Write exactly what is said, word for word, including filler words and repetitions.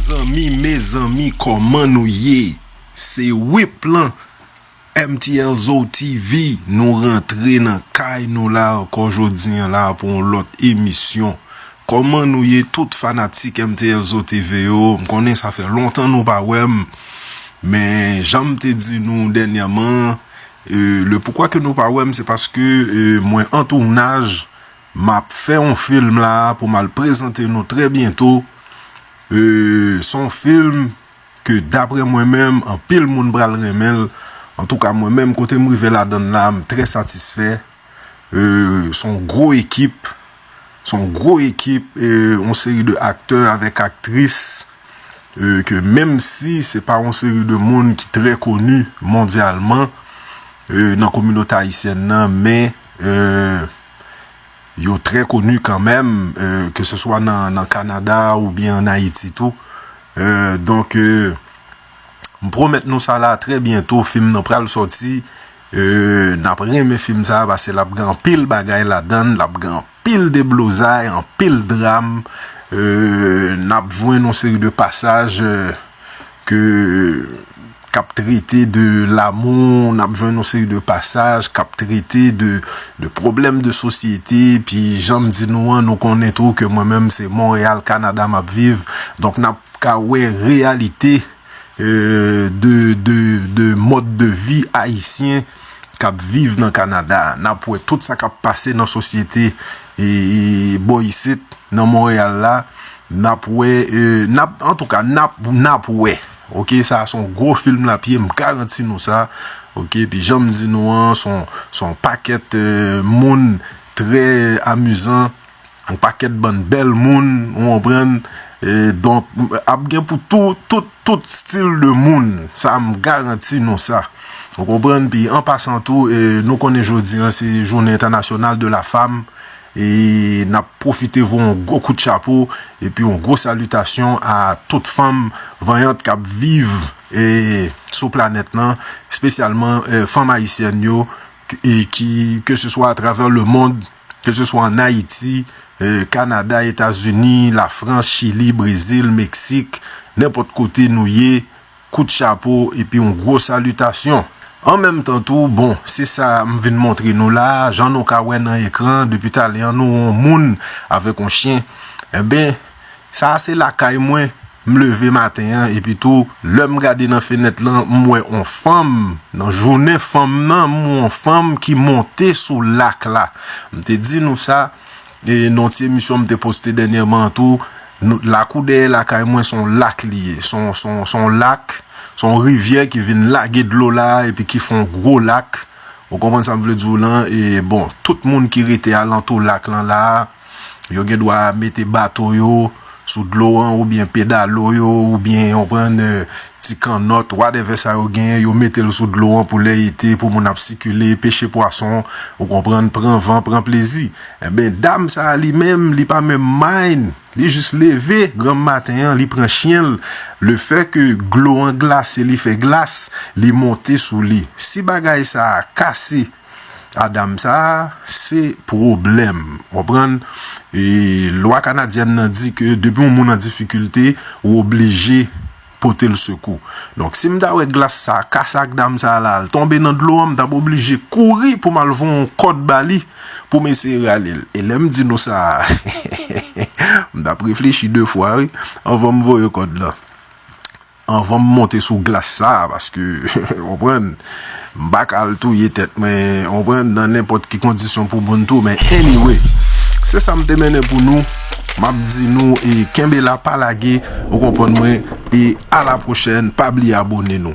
Zanmi, mezanmi, kòman nou ye? Se Whip lan, M T L Zo T V, nou rantre nan kay nou la ankò jodi an la pou yon lòt emisyon. Kòman nou ye tout fanatik M T L Zo T V yo? M konnen sa fè lontan nou pa wè m, men jan m te di nou dènyèman, e, le poukwa ke nou pa wè m, se paske, e, mwen an tounaj, m ap fè yon fim la pou m al prezante nou trè byento. E, se yon fim ke daprè mwen menm, anpil moun pral renmen l. Antouka, mwen menm, kote m rive ladan l la, m trè satisfè. E, se yon gwo ekip. Se yon gwo ekip, e, yon seri de aktè avèk aktris, e, ke menm si se pa yon seri de moun ki trè koni mondyalman, e, nan kominote ayisyèn nan, men, e, yo trè koni kanmenm, e, ke se swa nan, nan Kanada oubyen ann Ayiti tou. E, donk, e, m pwomèt nou sa la, trè byento, fim nan pral sòti. E, n ap renmen fim sa a, paske l ap gen anpil bagay ladan l, l ap gen anpil deblozay, anpil dram. E, n ap jwenn yon seri de pasaj, e, ke, k ap trete de lamou, n ap jwenn yon seri de pasaj k ap trete de, de pwoblèm de sosyete, pi jan m di nou an, nou konnen tou ke mwen menm se Monreyal, Kanada m ap viv, donk n ap ka wè reyalite, e, de, de, de mòd de vi ayisyen k ap viv nan Kanada. N ap wè tout sa k ap pase nan sosyete, e, e, bò isit, nan Monreyal la. N ap wè, e, n ap, antouka, n ap, n ap wè. Oke, sa a se yon gwo fim lapye, m garanti nou sa. Oke, epi jan m di nou an, se yon, se yon pakèt, e, moun trè amizan, yon pakèt bann bèl moun, ou konprann? E, donk, ap gen pou tou, tout, tout stil de moun. Sa, m garanti nou sa. Ou konprann? Pi, an pasan tou, e, nou konnen jodi an, se jounen entènasyonal de la femme. E n ap pwofite voye yon gwo kout chapo epi yon gwo salitasyon a tout fanm vanyant k ap viv, e, sou planèt lan, espesyalman, e, fanm ayisyèn yo, e ki, ke se swa atravè lemonn, ke se swa ann Ayiti, e, Kanada, Etazini, Lafrans, Chili, Brezil, Meksik, nenpòt kote nou ye, kout chapo epi yon gwo salitasyon. An menm tan tou, bon, se sa m vin montre nou la, jan nou ka wè nan ekran, depi talè an, nou wè yon moun avèk yon chen. Enben, sa a se lakay mwen, m leve maten an, epi tou, lè m gade nan fenèt lan, m wè yon fanm, nan jounen fanm nan, m wè yon fanm ki monte sou lak la. M te di nou sa, e nan yon ti emisyon m te poste dènyèman an tou, nou, lakou dèyè lakay mwen se yon lak li ye. Se yon, se yon, se yon lak, se yon rivyè ki vin lage dlo la epi ki fè yon gwo lak. Ou konprann sa m vle di w lan? E bon, tout moun ki rete alantou lak lan la, yo gen dwa mete bato yo sou dlo an, oubyen pedalo yo, oubyen, ou konprann, e, ti kannòt, whatever sa yo genyen, yo mete l sou dlo an pou lè ete, pou moun ap sikile, peche pwason, ou konprann, pran van, pran plezi. Enben, dam sa a li menm, li pa menm mind, li jis leve granm maten an, li pran chen l, lefètke dlo an glase, li fè glas, li monte sou li. Si bagay sa a kase a dam sa a, se pwoblèm, ou konprann? E lwa kanadyèn nan di ke depi yon moun an difikilte, ou oblije pote l sekou. Donk, si m ta wè glas sa a kase ak dam sa a la, l tonbe nan dlo an, m t ap oblije kouri pou m al voye yon kòd ba li, pou m eseye rale l. E lè m di nou sa a, m t ap reflechi de fwa, wi, anvan m voye kòd lan. Anvan m monte sou glas sa a, paske, w konprann, m pa ka al touye tèt mwen, w konprann, nan nenpòt ki kondisyon pou moun tou, men anyway, se sa m te mennen pou nou. M ap di nou, e kenbe la, pa lage, ou konprann mwen, e a la pwochèn, pa bliye abone nou.